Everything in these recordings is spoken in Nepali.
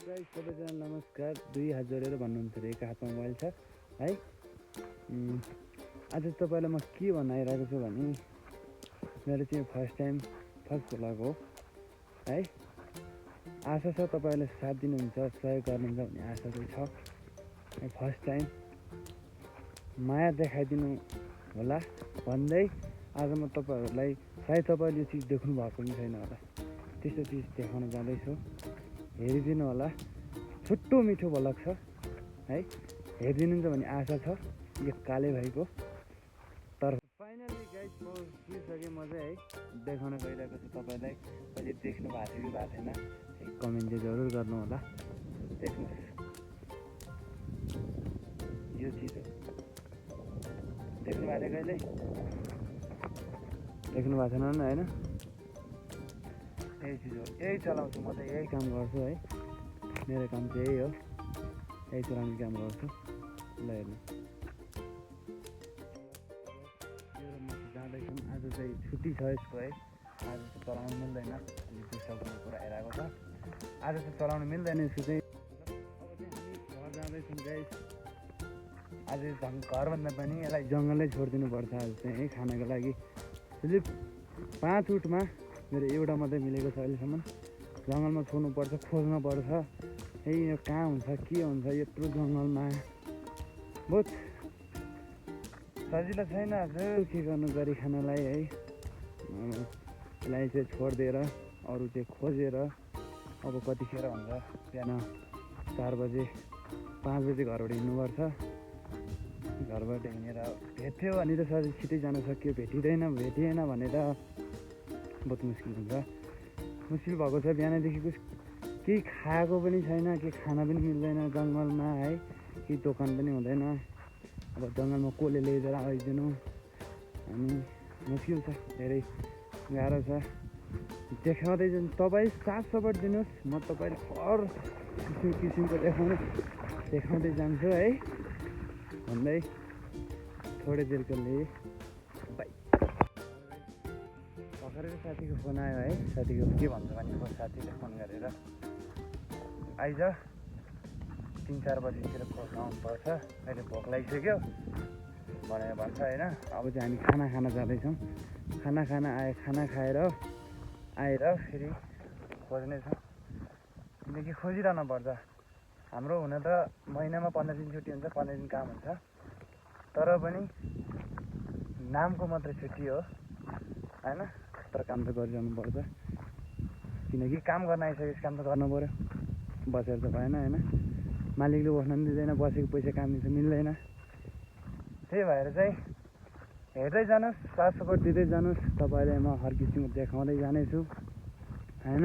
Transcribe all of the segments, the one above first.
गाइस सबैजना नमस्कार। दुई हात जोडेर भन्नुहुन्छ अरे एक हातमा मोबाइल छ है। आज तपाईँलाई म के भन्न आइरहेको छु भने मेरो चाहिँ फर्स्ट भ्लग हो है। आशा छ तपाईँहरूले साथ दिनुहुन्छ, सहयोग गर्नुहुन्छ भन्ने आशा चाहिँ छ। फर्स्ट टाइम माया देखाइदिनु होला भन्दै आज म तपाईँहरूलाई सायद तपाईँले यो चिज देख्नु भएको पनि छैन होला, त्यस्तो चिज देखाउन जाँदैछु। हेरिदिनु होला, छुट्टो मिठो भ्लग छ है, हेरिदिनुहुन्छ भन्ने आशा छ यो काले भाइको तर्फ। फाइनली गाइस पुगिसकेँ म चाहिँ है, देखाउन गइरहेको छु तपाईँलाई। कहिले देख्नु भएको थियो कि भएको छैन कमेन्ट चाहिँ जरुर गर्नु होला। देख्नुहोस् यो चिज हो, देख्नु भएको थियो कहिले? देख्नु भएको छैन होइन? यही चिज हो, यही चलाउँछु म चाहिँ, यही काम गर्छु है। मेरो काम चाहिँ यही हो, यही चलाउने काम गर्छु। ल हेर्नु, जाँदैछौँ। आज चाहिँ छुट्टी छ यसको है, आज चाहिँ चलाउनु मिल्दैन। अलिक दुःखको कुरा आइरहेको छ, आज चाहिँ चलाउनु मिल्दैन यसको चाहिँ। अब चाहिँ हामी घर जाँदैछौँ गाइस। आज घरभन्दा पनि यसलाई जङ्गलै छोडिदिनु पर्छ आज चाहिँ है, खानाको लागि। सिर्फ 5 उठमा मेरो एउटा मात्रै मिलेको छ अहिलेसम्म। जङ्गलमा छोड्नुपर्छ, खोज्न पर्छ है। यो कहाँ हुन्छ के हुन्छ यत्रो जङ्गलमा, बहुत सजिलो छैन हजुर के गर्नु गरी खानालाई है। यसलाई चाहिँ छोडिदिएर अरू चाहिँ खोजेर अब कतिखेर हुन्छ, बिहान 4 बजे 5 बजे घरबाट हिँड्नुपर्छ। घरबाट हिँडेर भेट्यो भने त सजिलो छिटै जान सक्यो, भेटिएन भने त बहुत मुस्किल हुन्छ। मुस्किल भएको छ, बिहानदेखिको केही खाएको पनि छैन, केही खाना पनि मिल्दैन जङ्गलमा है, केही दोकान पनि हुँदैन। अब जङ्गलमा कसले ल्याइदिएर आइदिनु अनि मुस्किल छ, धेरै गाह्रो छ। देखाउँदै जानु, तपाईँ साथ सपोर्ट दिनुहोस्, म तपाईँले हर किसिमको देखाउँदै जान्छु है भन्दै थोरै देरको लिए बाई। भर्खरै साथीको फोन आयो है, साथीको के भन्छ भने साथीले फोन गरेर आइज 3-4 बजीतिर खोज्न आउनुपर्छ, अहिले भोक लागिसक्यो भनेर भन्छ होइन। अब चाहिँ हामी खाना खान जाँदैछौँ। खाना खाएर आएर फेरि खोज्नेछौँ, किनकि खोजिरहनु पर्छ। हाम्रो हुन त महिनामा 15 दिन छुट्टी हुन्छ, 15 दिन काम हुन्छ, तर पनि नामको मात्रै छुट्टी हो होइन। तर काम त गरिरहनु पर्छ, किनकि काम गर्न आइसकेपछि काम त गर्नु पऱ्यो, बसेर त भएन होइन। मालिकले बस्न पनि दिँदैन, बसेको पैसा काम दिन्छ मिल्दैन। त्यही भएर चाहिँ हेर्दै जानुहोस्, साथ सपोर्ट दिँदै जानुहोस्। तपाईँलाई म हर किसिमको देखाउँदै जानेछु होइन।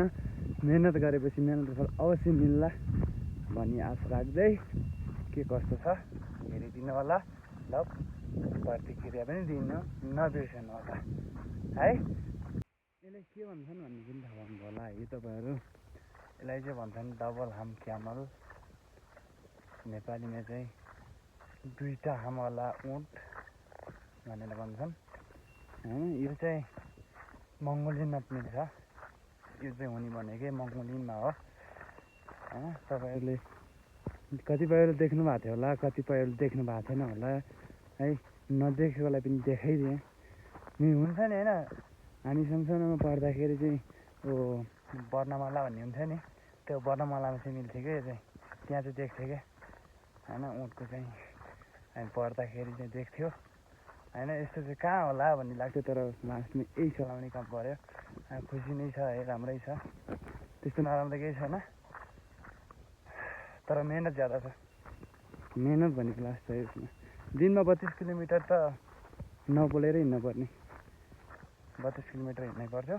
मेहनत गरेपछि मेहनतको फल अवश्य मिल्ला भन्ने आशा राख्दै के कस्तो छ हेरिदिनु होला। ल प्रतिक्रिया पनि दिनु नबिर्सनु होला है। यसलाई के भन्छन् भन्ने पनि थाहा पाउनु होला है तपाईँहरू। यसलाई चाहिँ भन्छन् डबल हाम क्यामल, नेपालीमा चाहिँ 2टा हामवाला ऊँट भनेर भन्छन् होइन। यो चाहिँ मङ्गोलियनमा मिल्छ, यो चाहिँ हुने भनेकै मङ्गोलियनमा हो होइन। तपाईँहरूले कतिपयले देख्नु भएको थियो होला, कतिपयले देख्नु भएको थिएन होला है। नदेखेकोलाई पनि देखाइदिएँ नि, हुन्छ नि होइन। हामी सँगसँगै पढ्दाखेरि चाहिँ वर्णमाला भन्ने हुन्थ्यो नि, त्यो वर्णमालामा चाहिँ मिल्थ्यो क्या यो चाहिँ, त्यहाँ चाहिँ देख्थ्यो क्या होइन। ऊँटको चाहिँ हामी पढ्दाखेरि चाहिँ देख्थ्यो होइन। यस्तो चाहिँ कहाँ होला भन्ने लाग्थ्यो, तर लास्टमा यही चलाउने काम पऱ्यो। खुसी नै छ है, राम्रै छ, त्यस्तो नराम्रो केही छैन, तर मेहनत ज्यादा छ। मेहनत भनेको लास्ट छ यसमा। दिनमा 32 किलोमिटर त नबोलेर हिँड्नुपर्ने, 32 किलोमिटर हिँड्नै पर्थ्यो।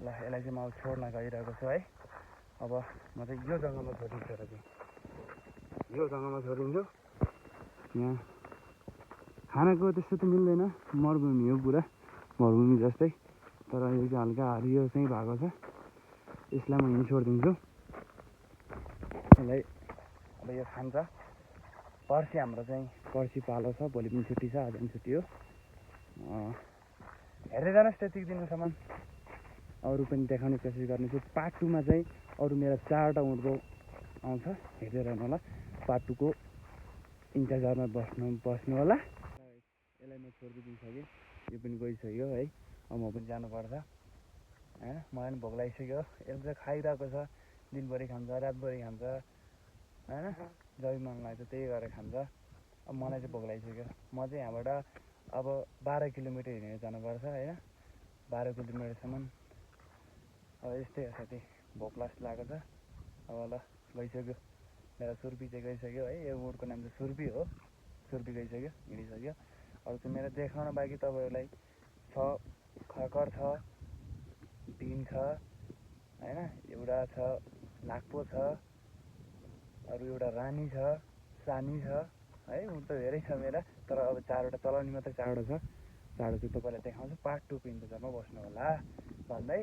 ल यसलाई चाहिँ म अब छोड्न गइरहेको छु है। अब म चाहिँ यो जग्गामा छोडिदिन्छु र चाहिँ यो जग्गामा छोडिदिन्छु। यहाँ खानाको त्यस्तो त मिल्दैन, मरुभूमि हो पुरा, मरुभूमि जस्तै, तर यो चाहिँ हल्का हरियो चाहिँ भएको छ। यसलाई म यहीँ छोडिदिन्छु। यसलाई अब यो खान्छ। पर्सि हाम्रो चाहिँ पर्सि पालो छ, भोलि पनि छुट्टी छ, आज पनि छुट्टी हो। हेर्दै जानुहोस् त्यतिको दिनसम्म। अरू पनि देखाउने कोसिस गर्नेछु। पार्ट 2मा चाहिँ अरू मेरा 4वटा ऊँटको आउँछ हेर्दै रहनु होला। पार्ट 2 को इन्तजारमा बस्नु होला। यसलाई म छोडिदिइसकेँ, यो पनि गइसक्यो है। अब म पनि जानुपर्छ होइन। मलाई पनि भोक लागिसक्यो। यसले चाहिँ खाइरहेको छ, दिनभरि खान्छ, रातभरि खान्छ होइन। जब मन लाग्छ त्यही गरेर खान्छ। अब मलाई चाहिँ भोक लागिसक्यो। म चाहिँ यहाँबाट अब 12 किलोमिटर हिँडेर जानुपर्छ होइन। 12 किलोमिटरसम्म। अब यस्तै हो साथी, भोक लास्ट लागेको छ। अब ल गइसक्यो मेरो सुर्पी चाहिँ गइसक्यो है। यो उडको नाम चाहिँ सुर्पी हो। सुर्पी गइसक्यो, हिँडिसक्यो। अरू चाहिँ मेरो देखाउन बाँकी तपाईँहरूलाई छ, खकर छ, टिन छ होइन। एउटा छ नागपो छ, अरू एउटा रानी छ, सानी छ है। उ त धेरै छ मेरा, तर अब 4वटा चलाउने मात्रै 4वटा छ। 4वटा चाहिँ तपाईँलाई देखाउँछु। पार्ट 2 को इन्तजारमा बस्नु होला भन्दै